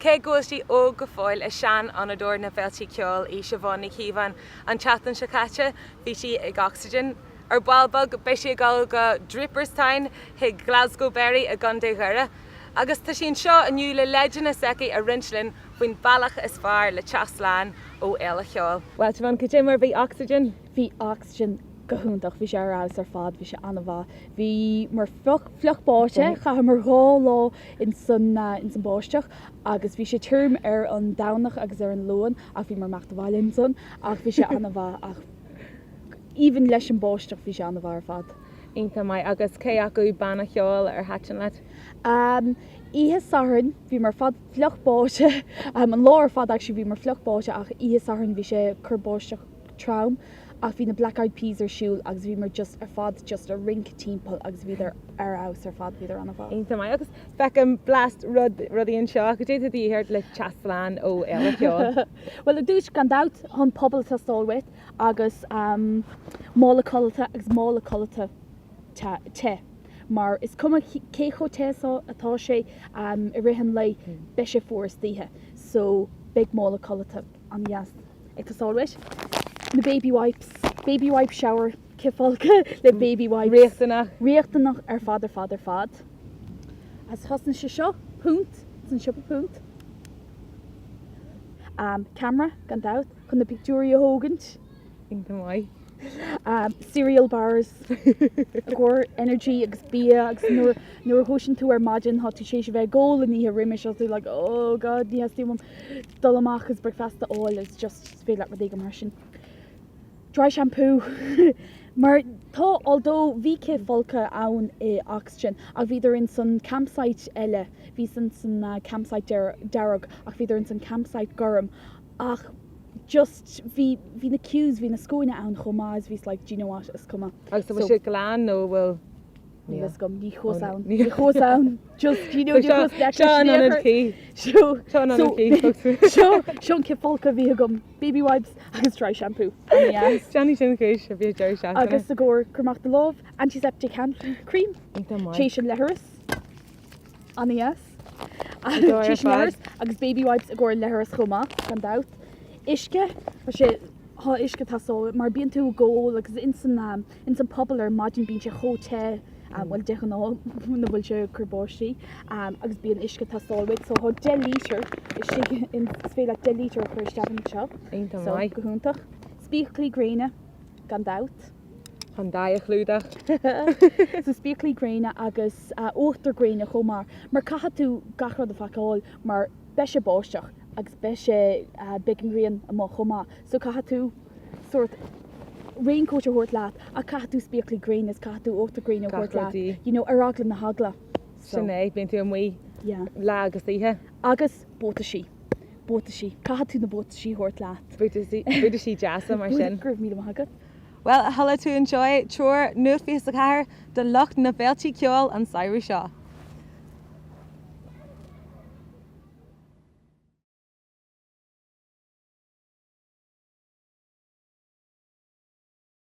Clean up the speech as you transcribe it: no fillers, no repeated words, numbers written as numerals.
Cé go bhfuil sí óg go fóill, is seanfhonnadóir na bhféiltí ceoil í Siobhán Ní Chíobháin. An tseachtain seo caite, bhí sí ag Oxygen. Ar ball beag, beidh sí ag dul go Draperstown chuig Glasgowbury i gContae Dhoire. Agus tá sí anseo inniu le leideanna s'aici a roinnt linn faoin bealach is fearr le teacht slán ó fhéile cheoil. Bhuel, Siobhán, cad é mar a bhí Oxygen? Bhí Oxygen go hiontach, bhí sé ar fheabhas ar fad, bhí sé an-mhaith. Bhíomar fliuch báite, chaitheamar 2 lá ins an báisteach agus bhí sé tirim ar an Domhnach agus ar an Luan ach bhíomar ag imeacht abhaile ansan ach bhí sé an-mhaith ach even leis an báisteach bhí sé an-mhaith ar fad. Iontach maith. Agus cé acu banna cheoil ar thaitin leat? Oíche Sathairn bhíomar ar fad fliuch báite, an lá ar fad actually bhíomar fliuch báite ach oíche Sathairn bhí sé ag cur báisteach trom ach bhí na Black Eyed Peas ar siúl agus bhíomar just ar fad just ag rince timpeall agus bhíodar ar fheabhas ar fad, bhíodar an-mhaith. Iontach maith. Agus feicim blast rud, rudaí anseo, cad é atá de dhíth ort le teacht slán ó fhéile cheoil? Bhuel ar dtús gan dabht tá an puball ag teastáil uait agus mála codlata agus mála codlata te mar is cuma cé chomh te is atá sé i rith an lae beidh sé fuar istoíche so beidh mála codlata an-deas ag teastáil uait. Na baby wipes, baby wipe shower, cithfholcadh le baby wipes. Riachtanach. Riachtanach ar fad ar fad ar fad. Agus thosnaigh sé seo, punt, san siopa punt. Camera, gan dabht, chun na pictiúirí a thógaint. Iontach maith. Cereal bars, i gcomhair energy agus bia agus nuair nuair a dhúiseann tú ar maidin tá tú tar éis a bheith ag ól an oíche roimis agus tú like oh god ní theastaíonn uaim dul amach agus bricfeasta a fháil it's just is féidir leat rud éigin mar sin. Dry shampoo mar tá although bhí cithfholcadh ann i Oxygen ach bhíodar in san campsite eile bhí san san campsite dearg ach bhíodar in san campsite gorm ach just bhí bhí na queues bhí na scuaine ann chomh maith is bhíos like do you know what is cuma. Agus an bhfuil sé glan nó bhfuil Níl a fhios agam, ní chuas ann, ní chuas ann, just, you know, ní chuas leis Seo an ionad cuí. Seo, Seo an ionad cuí, folks. Seo, seo an cithfholcadh a bhí agam, baby wipes agus dry shampoo. An-dheas. Déanfaidh sin chúis a bhí ag deireadh seachtaine. Agus i gcomhair cur amach do lámh, antiseptic hand cream, Iontach maith. tar éis an leithreas, an-dheas. Tar éis an leithreas agus baby wipes i gcomhair leithreas chomh maith, gan dabht. Uisce, tá sé, tá uisce ag teastáil mar bíonn tú ag ól agus ins an, Ins an puball ar maidin bíonn sé chomh te, bhuel de ghnáth muna bhfuil sé ag cur báistí, agus bíonn uisce ag teastáil uait so tá 10 lítear istigh in, is féidir leat 10 lítear a chur isteach anseo. Iontach So maith. go hiontach. Spíaclaí gréine gan dabht. Chun d'aghaidh a chlúdach. So spíaclaí gréine agus uachtar gréine chomh maith mar caithfidh tú gach rud a phacáil mar beidh sé báisteach agus beidh sé, beidh an ghrian amuigh chomh maith so caithfidh tú sórt raincoat a thabhairt leat ach caithfidh tú spíaclaí gréine is caithfidh tú uachtar gréine a Gach thabhairt leat, rudaí. you know, ar eagla na heagla. So. Sin é, bíonn tú amuigh Yeah. lá agus oíche. Agus buataisí. Buataisí. Caithfidh tú na buataisí a thabhairt leat. Buataisí, buataisí deasa mar sin. Go raibh míle maith agat. Bhuel, a chuala tú anseo é, treoir Nuacht 24 do lucht na bhféiltí ceoil an samhradh seo.